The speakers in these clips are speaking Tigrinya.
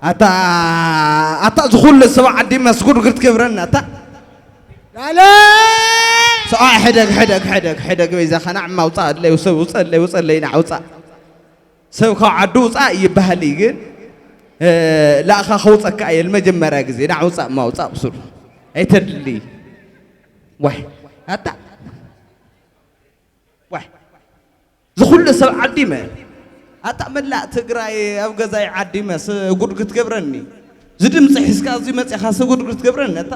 ኣታ ኣታ ዝኹሉ ሰብ ዓዲ መስጉድ ግርት ክብረን ኣታ ላለ ሰብኣይ ሕደግ ሕደግ ሕደግ ሕደግ በይዛኻ ናዕ ማውፃእ ኣድለይ ውሰብ ውፀለይ ውፀለይ ናዕ ውፃእ ሰብ ካብ ዓዱ ውፃእ ይበሃል እዩ ግን እ፣ ላእኻ ከውፀካ እየ ንመጀመርያ ግዜ ናዕ ውፃእ ማውፃእ ብሱር ኣይተድሊ ዋይ ኣታ ዋይ ዝኹሉ ሰብ ዓዲመ ኣታ መላእ ትግራይ ኣብ ገዛይ ዓዲመ ስጉድ ክትገብረኒ ዝድምፂ ሒዝካ እዚ መፅኻ ስጉድ ክትገብረኒ ኣታ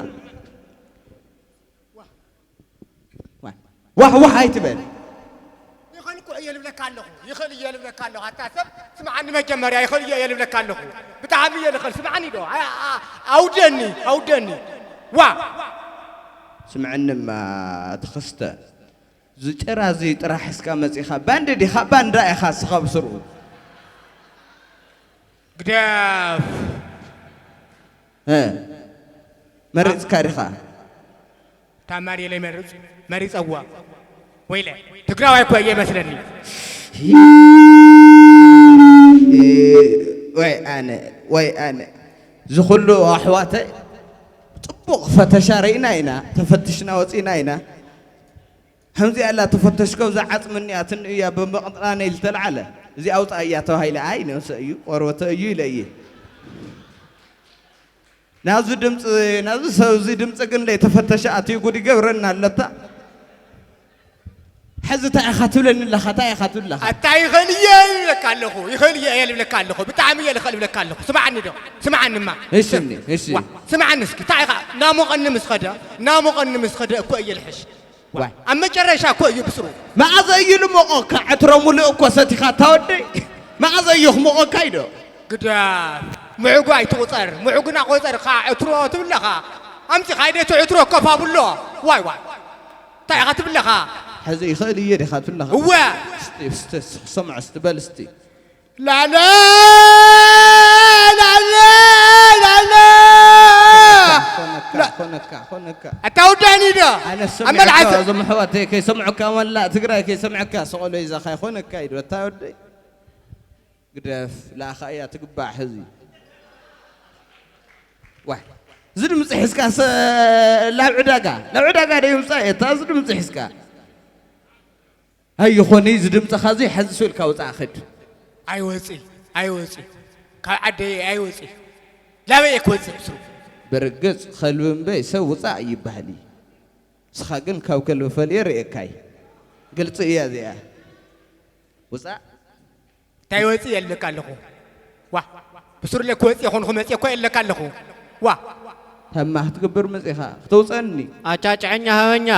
ዋህ ዋህ ኣይትበል ይኸል እኮ እየ ልብለካ ኣለኹ ይኸል እየ ልብለካ ኣለኹ ኣታ ሰብ ስምዓኒ መጀመርያ ይኸል እየ እየ ልብለካ ኣለኹ ብጣዕሚ እየ ልኸል ስምዓኒ ዶ ኣውደኒ ኣውደኒ ዋ ስምዕንማ ተኸስተ ዝጭራ እዚ ጥራሕ እስካ መፂኻ ባንድ ዲኻ ባንዳ ኢኻ እስኻ ብስርኡ ግደፍ እ፣ መሪፅካ ዲኻ ታማሪ ለይ መርፅ መሪፀዋ ወይለ ትግራዋይ እኮ እየ መስለኒ ወይ ኣነ ወይ ኣነ ዝኩሉ ኣሕዋተይ ፅቡቅ ፈተሻ ርኢና ኢና ተፈትሽና ወፂና ኢና ከምዚኣ ኣላ ተፈተሽኮ እዛ ዓፅሚ እኒኣ ትንእያ ብምቕጥራነይ ዝተልዓለ እዚ ኣውፃ እያ ተባሂለ ኣይ ነብሰ እዩ ቆርበተ እዩ ኢለ እየ ናብዚ ድምፂ ናብዚ ሰብ እዚ ድምፂ ግን ለይተፈተሸ ኣትዩ ጉድ ይገብረና ኣለታ ሕዚ እንታይ ኢኻ ትብለኒ ኣለኻ እንታይ ኢኻ ትብል ኣለኻ ኣታ ይኽእል እየ ይብለካ ኣለኹ ይኽእል እየ እየ ልብለካ ኣለኹ ብጣዕሚ እየ ልኽእል ይብለካ ኣለኹ ስማዕኒ ዶ ስማዕንማ እሽኒ እሺ ዋ ስማዕኒ እስኪ እንታይ ኢኻ ናሞቐኒ ምስ ኸደ ናሞቐኒ ምስ ኸደ እኮ እየ ልሕሽ ዋይ ኣብ መጨረሻ እኮ እዩ ብስሩ መኣዘ እዩ ልሞቐካ ዕትሮ ሙሉእ እኮ ሰቲኻ እታ ወደይ መኣዘ እዩ ክሞቐካ ኢዶ ግዳ ምዕጉ ኣይትቑፀር ምዕጉና ቆፀርካ ዕትሮ ትብለኻ ኣምፂኻ ኢደ እቲ ዕትሮ ኮፍ ኣብሎ ዋይ ዋይ እንታይ ኢኻ ትብለኻ ሕዚ ይኽእል እየ ዲኻ ትብለኻ እወ እስቲ እስቲ እስቲ ክሰምዖ እስቲ በል እስቲ ላለ ላለ ላለ ኮነካ ኮነካ ኮነካ ኣታ ውዳኒ ዶ ኣነ ኣብ መልዓሰ ሰሚዐካ እዞም ኣሕዋተይ ከይሰምዑካ መላእ ትግራይ ከይሰምዐካ ስቐሎ ይዛኻ ይኾነካ ኢዶ ኣታ ወደይ ግደፍ ላኻ እያ ትግባእ ሕዚ ዋይ እዚ ድምፂ ሒዝካ ሰ ላብ ዕዳጋ ላብ ዕዳጋ ደ ይምፃእ እየ እታ እዚ ድምፂ ሒዝካ ኣይኾነ እዚ ድምፅኻ እዚ ሕዚ ስልካ ውፃእ ኽድ ኣይወፂ ኣይወፂ ካብ ዓደየ ኣይወፂ ላበየ ክወፅእ ብስሩ ብርግፅ ኸልቢ እምበይ ሰብ ውፃእ ይበሃል እዩ ንስኻ ግን ካብ ከልቢ ፈልየ ርእየካይ ግልፂ እያ እዚኣ ውፃእ እንታይ ወፂ የልካ ኣለኹ ዋ ብሱርለ ክወፂ ይኹን ክመፂ እኮ የለካ ኣለኹ ዋ ተማ ክትገብር መፂኻ ክተውፀኒ ኣጫጭዐኛ ሃበኛ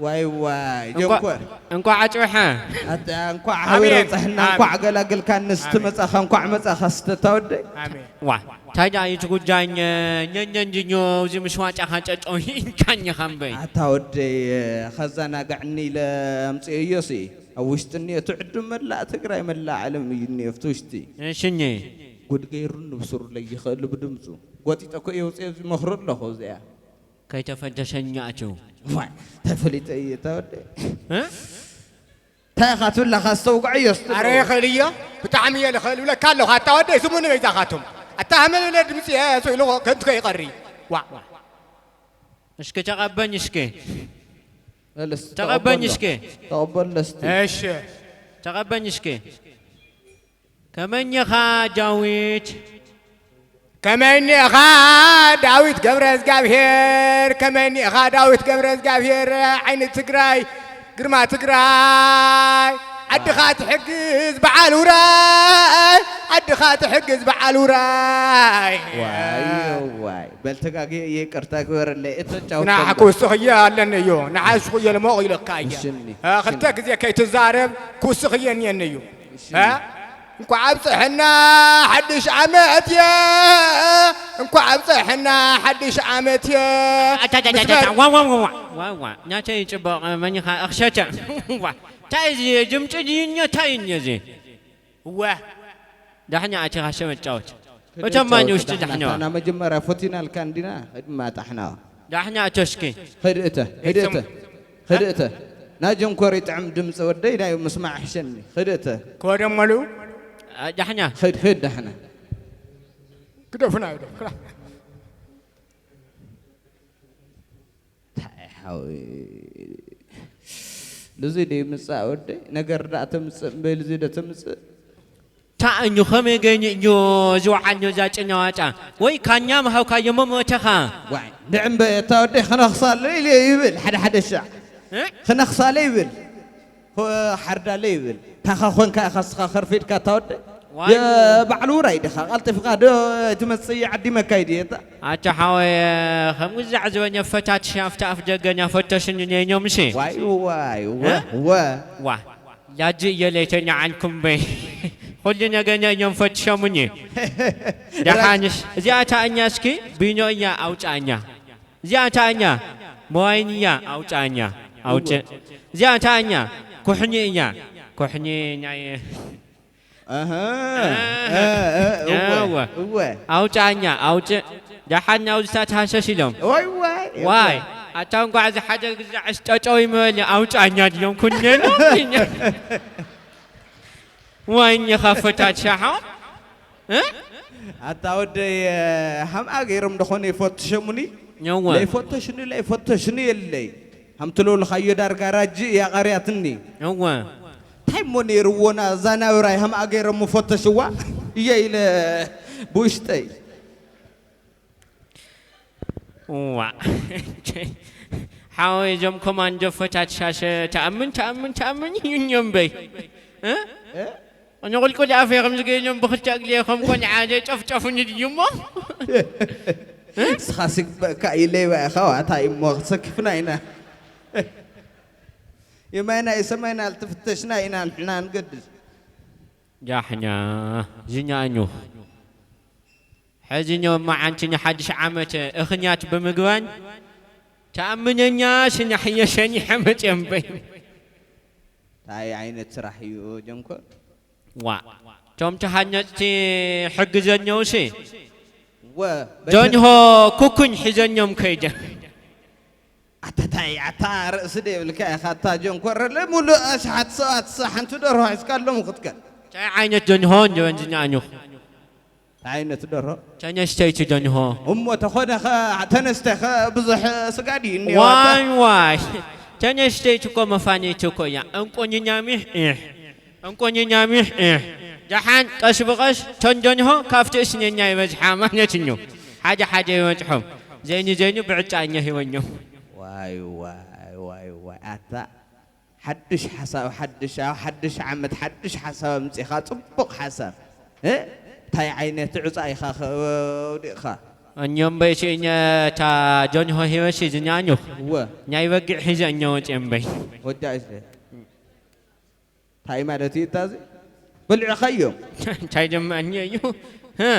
ዋይ ዋይ ጀንኮር እንኳዕ ኣጭብሐ ኣታ እንኳዕ ሃቢረ ኣሜን። ፀሕና ኣሜን። እንኳዕ ገላገልካ ንስቲ ኣሜን። መፃኻ እንኳዕ መፃኻ ስተታ ወደይ ኣሜን ዋ ታዲያ ይትጉጃኝ ኘኘንጅኞ እዚ ምሽዋጫኻ ጨጨው ይንካኝ ኸምበይ ኣታ ወደይ ኸዛናግዕኒ ኢለ ኣምፅኦዮ ሲ ኣብ ውሽጢ እኒኦ እቲ ዕዱም መላእ ትግራይ መላእ ዓለም እዩ እኒኦ ኣብቲ ውሽጢ እሽኝ ጉድ ገይሩኒ ብስሩ ለይኽእል ብድምፁ ጎጢጠ እኮ የውፅኦ ዝመኽሮ ኣለኹ እዚኣ ከይተፈጀሸኛችሁ ተፈሊጠ እየ ተወደ እንታይ ኢኻ ትብለኻ ዝተውግዐዮ ኣረ የኽእል እዮ ብጣዕሚ እየ ልኽእል ብለካ ኣለኹ ኣታ ወደይ ስሙኒ በይዛኻትም ኣታ ሃመለለ ድምፂ እየ ስኢሉ ከንቱ ከይቐሪ ዋ እስኪ ተቐበኝ እስኪ ተቐበኝ እስኪ ተቐበለስቲ እሺ ተቐበኝ እስኪ ከመይ እኒኻ ዳዊት ከመይ እኒኻ ዳዊት ገብረ እግዚኣብሔር ከመይ እኒኻ ዳዊት ገብረ እግዚኣብሔር ዓይኒ ትግራይ ግርማ ትግራይ ዓድኻ ትሕግዝ በዓል ውራይ ዓድኻ ትሕግዝ በዓል ውራይ ዋይ ዋይ በል ተጋግየ እየ ይቅርታ ግበረለይ እቶ ጫውታ ንዓ ክውስኽዮ ኣለኒ እዩ ንዓ ሽኹዮ ልሞቕ ኢለካ እየ እሺ እኒ፣ እ፣ እሺ ክልተ እኒ። ግዜ ከይትዛረብ ክውስኽዮ እኒአኒ እዩ እሺ እ? እኒ። እንኳዕ ኣብፀሐና ሓድሽ ዓመት የ እንኳዕ ኣብፀሐና ሓድሽ ዓመት የ ኣቻቻቻቻ፣ ዋ፣ ዋ፣ ዋ፣ ዋ፣ ዋ፣ ዋ። ናተይ ጽቡቕ መኒኻ እኽሸተ። ዋ፣ እንታይ እዚ ድምፂ ድዩ እኛ፣ እንታይ እዩ እዚ? እወ። ዳሕና ኣቲኻ ሸመት ጫወት። እቶም ማን ውሽጢ ዳሕና? ዳሕና መጀመርያ ፈቲናልካ እንዲና፣ ቅድሚ ኣጣሕና። ዳሕና ኣቶ እስኪ። ኸድ እተ፣ ኸድ እተ፣ ኸድ እተ። ናጀንኮር ይጥዕም ድምፂ ወደይ፣ ናይ ምስማዕ ሕሸኒ። ኸድ እተ። ከወደመሉ። ዳሕና። ኸድ፣ ኸድ ዳሕና። ግደፉና፣ ግደፉና። እንታይ ሓወይ፣ ልዚ ዶ ይምጻእ ወደይ? ነገር ደኣ ተምጽእ እምበይ፣ ልዚ ዶ ተምጽእ? ታእኙ ከመይ ገይኑ እዩ ዝወዓል እዛ ጭኛዋጫ? ወይ ካኛ ምሃብካዮ መሞተኻ። ዋይ፣ ንዕምበ እታ ወደይ ክነኽሳለ ኢለ ይብል፣ ሓደ ሓደ ሻዕ እ? ክነኽሳለ ይብል፣ ሆ፣ ሓርዳለ ይብል። ታኻ ኾንካ ኢኻ ስኻ ከርፊድካ እታ ወደይ። ዋይ። ባዕሉ ውራይ ድኻ፣ ቀልጢፍካ ዶ ትመጽእ ዓዲ መካይድ እየ እታ። ኣታ ሓወይ፣ ከም ግዛዕ ዝበኛ ፈታትሽ ኣፍታ ኣፍ ደገኛ ፈተሽኒ ነይኖም ሲ። ዋይ፣ ዋይ፣ ወ፣ እ? ወ። ዋ፣ ላጅ እየ ለይተኛ ዓንኩም በይ። ኩሉ ነገኛ እዮም ፈትሾምኒ። ደሓንሽ፣ እዚኣ ታእኛ እስኪ፣ ቢኖ እያ ኣውጫኛ። እዚኣ ታእኛ፣ መዋይን እያ ኣውጫኛ። ኣውጭ። እዚኣ ታእኛ፣ ኩሕኒ እያ። ኩሕኒ ናይ ኣሃ። ኣሃ። እ፣ እ፣ እወ፣ እወ። እወ። ኣውጫኛ፣ ኣውጭ። ደሓን ናውዝታት ሃሰስ ኢሎም። ዋይ፣ ዋይ፣ ዋይ፣ እወ። ኣታ እንኳዕ እዚ ሓደ ግዛዕስ ጠጠው ይመበል ኣውጫኛ ድዮም ኩነሎም። ዋይ፣ እኛ ካፈታት ሻሖ። እ? ኣታ ወደይ፣ ሃምኣ ገይሮም ደኾነ ይፈትሸሙኒ። ነዋ። ለይፈተሽኒ፣ ለይፈተሽኒ የለይ። ሃምቲ ለውልኻዮ ዳርጋ ራጂ እያ ቀርያትኒ። ነዋ። እንታይ እሞ ነይርዎና እዛ ናብራይ ሃምኣ ገይሮም ምፈተሽዋ? እየ ኢለ ብውሽጠይ። ዋ። ሓወይ፣ እዞም ኮማንዶ ፈታት ሻሸ ተኣምን፣ ተኣምን፣ ተኣምን ይሁን እዮም በይ። እ? ንቑልቁል ኣፈይ ከም ዝገይኖም ብኽልተ እግሊ ከም ቆልዓ ዘይጨፍጨፉኒ ድዩ እሞ? ንስኻ ስግበእካ ኢለይባ ኢኻ፣ ዋታ እሞ ክሰክፍና ኢና። የማይና የሰማይና ልትፍተሽና ኢና ንሕና ንገድል። ጃሕኛ፣ ዝኛ ኣኙ። ሕዚ ኛው መዓንቲ ንሓድሽ ዓመት እኽንያት ብምግባን ተኣምነኛ ስናሕየ ሰኒሐ መፅዮም በይ። እንታይ ዓይነት ስራሕ እዩ ጀንኮር? ዋ፣ እቶም ተሃነፅቲ ሕግዘኛውሲ ወ ጆንሆ ኩኩኝ ሒዘኛም ከይደ። ኣታ እንታይ ኣታ ርእሲ ዶ የብልካ ኢኻ ኣታ ጀንኮር? ለሙሉእ ኣሽሓት ሰባት ሓንቲ ደርሆ ሒዝካ ኣለሙ ክትከል። እንታይ ዓይነት ጆንሆ እንጀበን ዝኛኣኙ? እንታይ ዓይነት ደርሆ? ተነስተይቲ ጆንሆ። እሞ ተኾነ ኸ ተነስተ ኸ ብዙሕ ስጋ ድዩ እኒኦ ኣታ? ዋይ ዋይ፣ ተነስተይቲ እኮ መፋነይቲ እኮ እያ። እንቁንኛ ሚሕ ኢሕ፣ እንቁንኛ ሚሕ ኢሕ። ደሓን ቀስ ብቐስ ተን ጆንሆ ካብቲ እስነኛ ይበዝሓ ማለት እዩ። ሓደ ሓደ ይበዝሖም። ዘይኒ ዘይኑ ብዕጫኛ ሂወኞም። ዋይ ዋይ ዋይ ዋይ ኣታ ሓድሽ ሓሳብ ሓድሽ ኣብ ሓድሽ ዓመት ሓድሽ ሓሳብ ኣምጺኻ ጽቡቕ ሓሳብ እ እንታይ ዓይነት ዕጻ ኢኻ ከውዲቕኻ? እኛም በይ ሲእኛ እታ ጆንሆ ሂወሲ ዝኛኙ እወ ናይ በጊዕ ሒዘ እኛ ወፂኦም በይ ወዲ ኣይስለ እንታይ ማለት እዩ እታ እዚ በሊዕኻዮም? እንታይ ድማ እኛ እዩ እ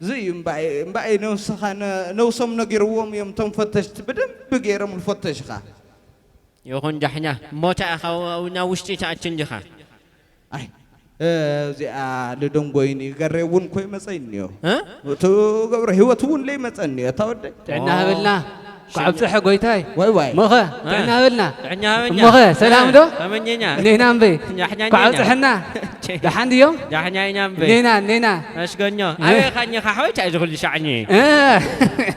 እዚ እዩ እምበኣይ እምበኣይ ነውስኻ ነ- ነውሶም ነጊርዎም እዮም እቶም ፈተሽቲ ብደንቢ ገይሮም ዝፈተሽኻ ይኹን ዳሕና እሞታ ኢኻ ናብ ውሽጢ ትኣቲ እንዲኻ ኣይ እዚኣ ልደንጎይኒ ገሬ እውን ኮይ መፀይኒ እዮ እ? እቲ ገብረ ህይወት እውን ለይመፀኒ እዮ እታ ወደይ ጥዕና ሃበልና። ኳዕ ኣብፀሐ ጎይታይ። ወይ ወይ ሞኸ ጥዕና ሃበልና። ጥዕና ሃበኛ። ሞኸ ሰላም ዶ? ከመኘኛ? እኔና እምበይ። ዳሕና ኳዕ እኛ። ኣብፀሐና። ደሓን ድዮም? ዳሕና ኢና እምበይ። እኔና እኔና። መስገኖ። ኣበይ ኻኝኻ ሓወይ እንታይ እዚ ኩሉ ሻዕኒ? እ፣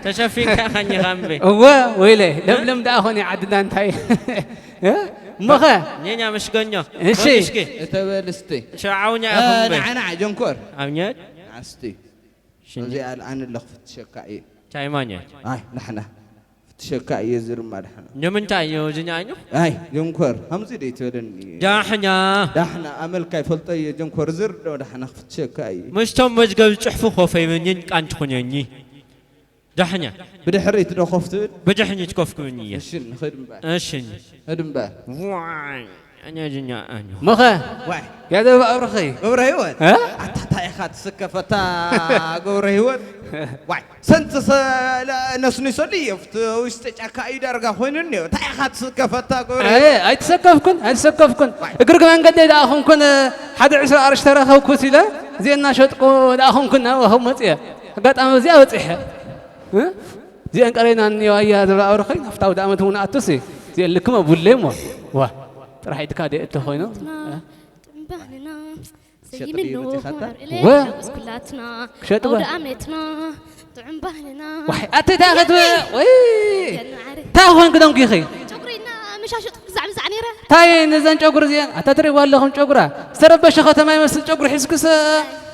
ተሸፊንካ ኻኝኻ እምበይ። እወ ወይለ ለምለም ደኣ ኾነ ዓድና እንታይ? እ፣ ሞኸ ኔና መስገኖ። እሺ። እስኪ እተበል እስቲ ሸዓውኛ ኢኹም እምበይ። ንዓና ጀንኮር ኣብኘት ኣስቲ ሽኒ እዚኣ ኣነ ኣለኹ ፍትሸካ እየ እንታይ ማኘት? ኣይ ንሕና ፍትሸካ እየ ዝርማ ድሕና ንምንታይ እዩ ዝኛኙ? ኣይ ጀንኮር ከምዚ ደይ ትበለኒ ዳሕና ዳሕና ኣመልካ ይፈልጦ እየ ጀንኮር ዝርዶ ዳሕና ክፍትሸካ እየ ምስቶም መዝገብ ዝፅሕፉ ኮፈይ መኒን ቃንቲ ኩነኒ ዳሕና ብድሕሪት ዶ ኮፍ ትብል ብድሕኒት ኮፍ ክብኒ እየ እሺ ንኸድ እምበር እሺ ኸድ እምበር ዋይ ኣነ ዝኛኣኒ ሞኸ ዋይ ያደብ ኣብርኸይ። ገብረ ህይወት እ? ኣታ እንታይ ኢኻ ትስከፈታ ገብረ ህይወት ዋይ ሰንቲ ነስኒሶሉ እየ ውሽጢ ጫካ እዩ ዳርጋ ኮይኑ እኒኦ እንታይ ኢኻ ትስከፈታ ገብረ ኣይ ኣይተሰከፍኩን ኣይተሰከፍኩን። እግሪ መንገዲ ደኣ ኹንኩን ሓደ ዕስራ ቅርሺ ተረኸብኩ ኢለ እዚአ እናሸጥኩ ደኣ ኹንኩን ናብኹም መፅየ ኣጋጣሚ እዚኣ በፂሐ እ? እዚአን ቀሬና እኒኦ ኣያ ዝረኣሩ ኸይ ናፍታ ኣውደ ኣመት እውን ኣቱሲ እዚአን ልክም ኣቡለይ እሞ ዋ ጥራሕ ኢድካ ደ እተ ኮይኑ ጥንባንና ሰይምኖ ወርዕለ ወ- ሓጎስ ኩላትና ክሸጥወ። ኣውደ ኣመትና ጥዑም ባህልና። ዋይ፣ ኣተ እንታይ ኸትበ? ወይ፣ የናዕረ። እንታይ ኾንክ ደንጉኺ? ጨጉሪና መሻሸጥ ክዛዕ ምዛዕ ነይረ። እንታይ ነዘን ጨጉሪ እዚአን? ኣታ ትርእይዋ ኣለኹም ጨጉራ። ዝተረበሸ ከተማ ይመስል ጨጉሪ ሒዝክሰ።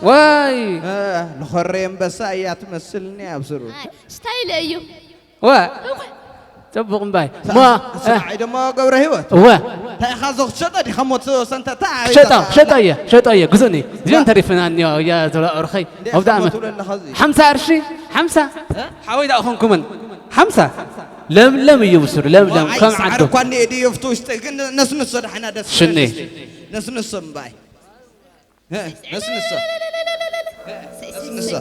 ዋይ። እ፣ ንኾሬ ኣንበሳ እያ ትመስልኒ ኣብ ስሩ። ኣይ፣ ስታይል እዩ። ዋ፣ ጽቡቕ እምባይ። ሞ፣ ሰ-፣ ሰብኣይ ደሞ ገብረ ህይወት። እወ። እንታይ ኢኻ ዞ ክትሸጦ ዲኻ ሞ ትሰንተ-፣ ታ-፣ ሸጦ፣ ሸጦ እየ፣ ሸጦ እየ፣ ግዙኒ። እዚኦም ዋ። ተሪፍና እኒኦ፣ እያ ዝብላ ኦርኸይ። እንዴ፣ ኣብዳ ዓመት። ትብሎ ኣለኻ እዚ? ሓምሳ ቅርሺ፣ ሓምሳ። እ? ሓወይ ደኣ ኾንኩምን። ሓምሳ። ለምለም እዩ ብስሩ፣ ለምለም፣ ዋ፣ ኣይ፣ ከም ሰዓር ዓዱ። እኳ እኒኤ ድዩ ኣብቲ ውሽጢ፣ ግን ነስንሶ ደሓና ደስ ሽኒ። ነስንሶ እምባይ። እ፣ ነስንሶ። እ፣ ነስንሶ።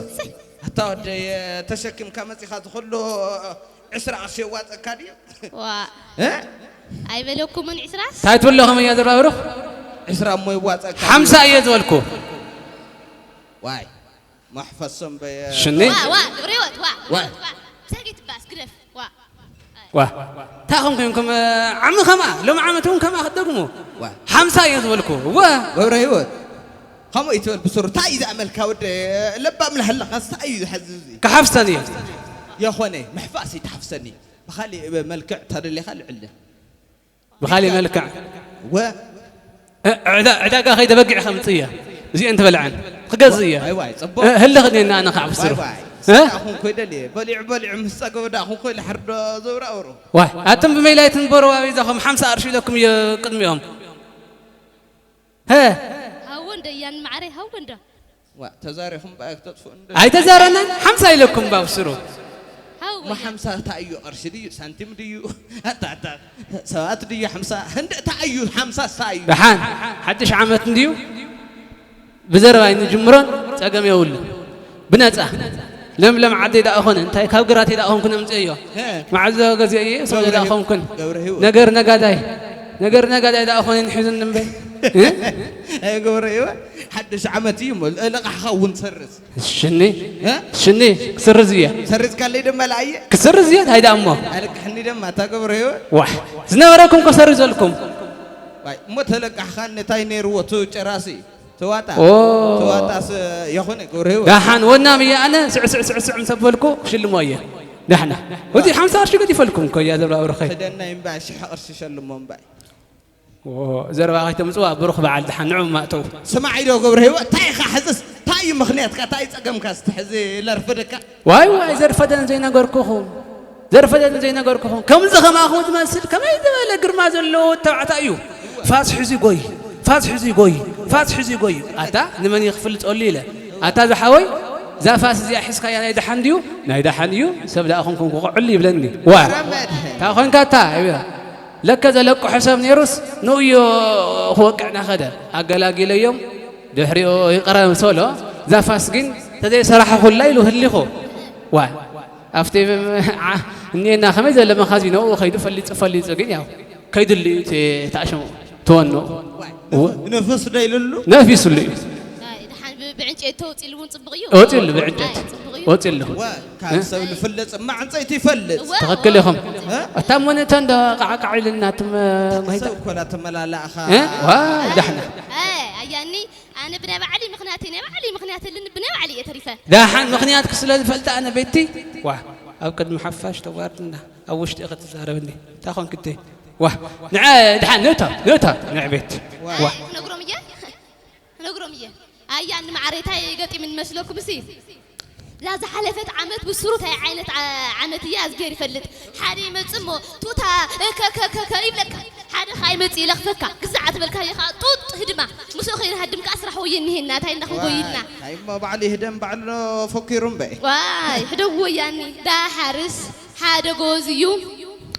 ኣታ ወደይ፣ ተሸኪምካ መጺኻ ዝኸሎ ዕስራ ቅርሺ የዋጸካ ድዩ? ዋ። እ? ኣይበለኩምን ዕስራስ? እንታይ ትብሎ ከመያ ዘርባ ብሩኽ? ዕስራ እሞ ይዋጸካ ድዩ? ሓምሳ እየ ዝበልኩ። ዋይ። መሕፈሶም በየ-፣ ሽኒ? ዋ፣ ዋ፣ ገብረ ህይወት፣ ዋ፣ ዋ። ዋ። ብሰንኪ ትባስ፣ ግደፍ፣ ዋ። ዋ። እንታይ ኹም ኮይንኩም፣ ዓሚ ኸማ፣ ሎም ዓመት እውን ከማ ክትደግሙ? ዋ። ሓምሳ እየ ዝበልኩ። ዋ። ገብረ ህይወት፣ ከምኡ ይትበል ብስሩ። እንታይ እዩ ዝኣመልካ ወደ ለባም ለሃለኻስ እንታይ እዩ ዝሓዝዝ? ክሓፍሰን እየ። የኾነ፣ ምሕፋስ እዩ ትሓፍሰኒ። ብኻሊእ መልክዕ ተደሊኻ ልዕልን። ብኻሊእ መልክዕ። ወ- እ፣ ዕዳ-፣ ዕዳጋ ከይደ በጊዕ ከምጽእ እየ። እዚአን ትበልዐን። ክገዝእ እየ። ዋይ፣ ዋይ፣ ጽቡቕ። እ፣ ህልኽ እኔና ኣነ ከዓ ብስሩ። ዋይ፣ ዋይ። እ? ስጋ ኹን ኮይደ ልየ። በሊዑ፣ በሊዑ ምስ ጸገበ ደኣ ኹን ኮይለ ሕርዶ ዘውራውሩ። ዋይ፣ ኣቱም ብመይላይ ትንበሩ ኣበይ ዛኹም ሓምሳ ቅርሺ ኢለኩም እየ ቅድሚኦም። ሀ። ሃወ እንደ እያን ማዕረ ሃወ እንደ። ዋ፣ ተዛሪኹም በኣይ ክተጥፍኡ እንደ-፣ ኣይተዛረናን፣ ሓምሳ ኢለኩም ባብስሩ። ሃው እሞ ሓምሳ እንታይ እዩ? ቅርሺ ድዩ? ሳንቲም ድዩ? ኣታ፣ ኣታ፣ ሰባት ድዩ ሓምሳ? እንደ እንታይ እዩ? ሓምሳ እንታይ እዩ? ደሓን፣ ሓድሽ ዓመት እንድዩ። ብዘረባይ ንጅምሮን ጸገም የብሉን። ብነጻ። ለምለም ዓደይ ደኣ ኾነ፣ እንታይ ካብ ግራተይ ደኣ ኾንኩ ነምጽኤዮ። እ። መዓዝ ገዚኤ እየ፣ ሰው ገብረ ደኣ ህይወት፣ ኾንኩን። ገብረ ህይወት። ነገር ነጋዳይ፣ ነገር ነጋዳይ ደኣ ኾነ ንሒዙን እምበይ። እ? ኣይ ገብረ ህይወት፣ ሓድሽ ዓመት እዩ እሞ፣ ልቓሕኻ እውን ሰርዝ። ሽኒ፣ እ? ሽኒ፣ ክስርዝ እየ። ሰሪዝካለይ ድማ ለኣየ? ክስርዝ እየ፣ እንታይ ደኣ እሞ? ኣልቅሕኒ ድማ፣ እታ ገብረ ህይወት። ዋሕ፣ ዝነበረኩም እኮ ሰሪዘልኩም። ዋይ፣ እሞ ተለቃሕኻ እንታይ ነይርዎ፣ እቲ ጨራሲ? ተዋጣ። ኦ። ተዋጣስ የኾነ ገብረ ህይወት። ደሓን፣ ወናም እየ ኣነ፣ ስዕ፣ ስዕ፣ ስዕ፣ ስዕ ምስ ኣበልኩ ክሽልሞ እየ። ደሕና። እቲ ሓምሳ ቅርሺ ገዲፈልኩም እኮ እያ ዘብራ ብሩኸይ። ክደና እምባ ሽሕ ቅርሺ ሸልሞ እምባ። ኦ፣ ዘረባ ከይተምጽዋ ብሩኽ በዓል ደሓን ንዑ ማእተው። ስማዕ ኢዶ ገብረ ህይወት፣ እንታይ ኢኻ ሕዝስ? እንታይ እዩ ምኽንያትካ? እንታይ እዩ ጸገምካ? እስቲ ሕዚ ለርፍድካ? ዋይ፣ ዋይ፣ ዘርፈደን ዘይነገርኩኹም። ዘርፈደን ዘይነገርኩኹም። ከምዚ ከማኹም ዝመስል ከመይ ዝበለ ግርማ ዘለዎ ተባዕታይ እዩ። ፋስ ሒዙ ይጎይ፣ ፋስ ሒዙ ይጎይ፣ ፋስ ሒዙ ይጎይ። ኣታ ንመን እዩ ክፍልጸሉ ኢለ። ኣታ ዝሓወይ፣ እዛ ፋስ እዚኣ ሒዝካያ ናይ ደሓን ድዩ? ናይ ደሓን እዩ። ሰብ ደኣ ኾንኩም ክቕዕሉ ይብለኒ። ዋ። ረመድ። እንታይ ኾንካ ኣታ? ለከ ዘለቅሖ ሰብ ነይሩስ ንኡዮ ክወቅዕና ኸደ። ኣገላጊለዮም። ድሕሪኡ ይቕረ ምሰሎ። እዛ ፋስ ግን ተዘይሰራሕኹላ ኢሉ ህሊኹ። ዋ። ኣብቲ ዓ-፣ እኒኤና ከመይ ዘለ መኻዚኖ ከይዱ ፈሊጹ፣ ፈሊጹ ግን ያው ከይድሉ እዩ እቲ ተኣሽሙ ትወንኡ። ነፈስ ዶ ኢሉሉ? ነፊሱሉ እዩ። ኣይ፣ ደሓን ብ-፣ ብዕንጨይቲ ተወፂሉ እውን ፅቡቕ እዩ። ወፂሉ ብዕንጨይቲ። ኣይ፣ ፅቡቕ እዩ። ወፂሉ። ወ-፣ ካብ እ? ሰብ ዝፍለጥ እማ ዕንፀይቲ ይፈልጥ። እወ፣ ትኽክል እወ። ኢኹም። እ? እታ ሞኒተር እንዶ ቃዕቃዕ ኢልና ትም-፣ ጎይታ። ሰብ ኮላ ተመላላእኻ። እ? ዋይ፣ ዳሕና። ኣይ፣ ኣያኒ፣ ኣነ ብናይ ባዕሊ ምኽንያት፣ ናይ ባዕሊ ምኽንያት ኣለኒ፣ ብናይ ባዕሊ እየ ተሪፈ። ዳሓን ምኽንያትኪ ስለ ዝፈልጥ ኣነ ቤቲ፣ ዋ፣ ኣብ ቅድሚ ሓፋሽ ተዋርድና፣ ኣብ ውሽጢ ኢኺ ትዛረብኒ። እንታይ ኾንኪ እቲ? ዋ፣ ንዐ-፣ ድሓን ንእቶ፣ ንእቶ፣ ንዕ ቤት። ዋ። ኣይ፣ ክነግሮም እየ፣ ክነግሮም እየ። ኣያ፣ ንማዕረ እንታይ ገጢሙኒ መስለኩም እሲ? እዛ ዝሓለፈት ዓመት ብስሩ እንታይ ዓይነት ዓ-፣ ዓመት እያ እዝጌር ይፈልጥ። ሓደ ይመጽእ እሞ ቱታ፣ ከ፣ ከ፣ ከ፣ ከ ይብለካ። ሓደ ኸኣ ይመጽእ ይለኽፈካ። ግዛዕ ትበልካዮ ኸኣ ጡጥ ህድማ። ምስኡ ኸይዱ ሃድም ከኣ ስራሕ ወየ እኒሄና። እንታይ እንዳ ክንጎይልና። ዋይ፣ እንታይ እሞ ባዕሉ ይህደም ባዕሉ ፈኪሩ እምበይ። ዋይ፣ ሕደግ ወያኒ። ዳሓርስ ሓደ ጎዝ እዩ።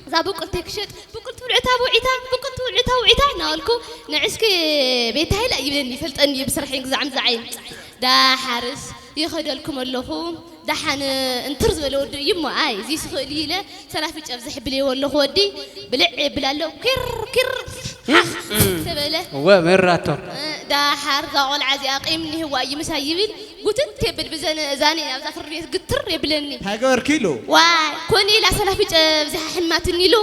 እዛ ብቁልቲ ክሸጥ፣ ብቁልቲ ውዕታ ውዒታ፣ ብቁልቲ ውዕታ ውዒታ እናበልኩ ንዕስኪ ቤት ሃይለ ይብለኒ፣ ይፈልጠኒ እዩ ብስርሐይ ግዛዕ ምዛዓይ። ዳሓርስ ይኸደልኩም ኣለኹ። ደሓን እንትር ዝበለ ወዲ እዩ እሞ፣ ኣይ፣ እዚስ ይኽእል እዩ ኢለ ሰላፊ ጨብዚ ሕብልዎ ኣለኹ። ወዲ ብልዕ የብል ኣሎ። ኪር፣ ኪር፣ ሓኽ ተበለ። እወ፣ መራቶ። እ፣ ደሓር እዛ ቆልዓ እዚኣ ቂም እኒህዋ እዩ ምሳይ ይብል። ጉትት የብል ብዘን እዛኒ ኣብዛ ፍርድ ቤት ግትር የብለኒ። እንታይ ገበርኪ ኢሉ? ዋይ፣ ኮነ ኢላ ሰላፊ ጨብዚ ሓሕማትኒ ኢሉ።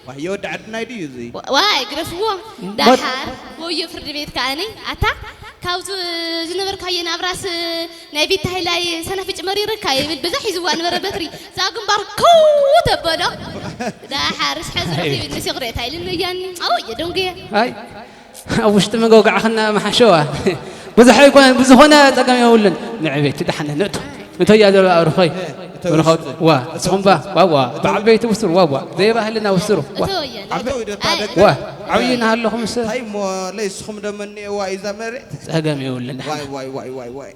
ዋይ፣ የወዲ ዓድናይ ድዩ እዚ? ዋ-፣ ዋይ፣ ግረፍዎ። ሞት- ደሓር ወዮ ፍርድ ቤት ከኣኒ፣ ኣታ ታውዚ ዝነበርካዮ ናብራስ ናይ ቢታ ሃይላይ ሰናፍጭ መሪርካ ይብል። በዛ ሒዝዋ ነበረ በትሪ። እዛ ግንባር ከው ተበሎ። ዳሓር ሽሐ ዝረኺብ ንስኽሬታ ኢልን ወያኒ። ኣው የደንጉየ። ኣይ ኣብ ውሽጢ መገውጋዕኽና መሓሸዋ ብዙሕ ኣይኮነ ብዝኾነ ጸገም የብሉን። ንዕቤት ደሓነ ንእቶ እንተያ ዘሎ ኣርኾይ ዋ ንስኹም ባ ዋዋ ብዓበይቲ ውስሩ ዋዋ ዘይባህልና ውስሩ ዋ እቶ ወያኒ። ዋ ዓብይና ኣለኹም ስ እንታይ እሞ ለይስኹም ደመኒኤዋ እዩ እዛ መሬት። ጸገም የብሉን። ዋይ ዋይ ዋይ ዋይ ዋይ።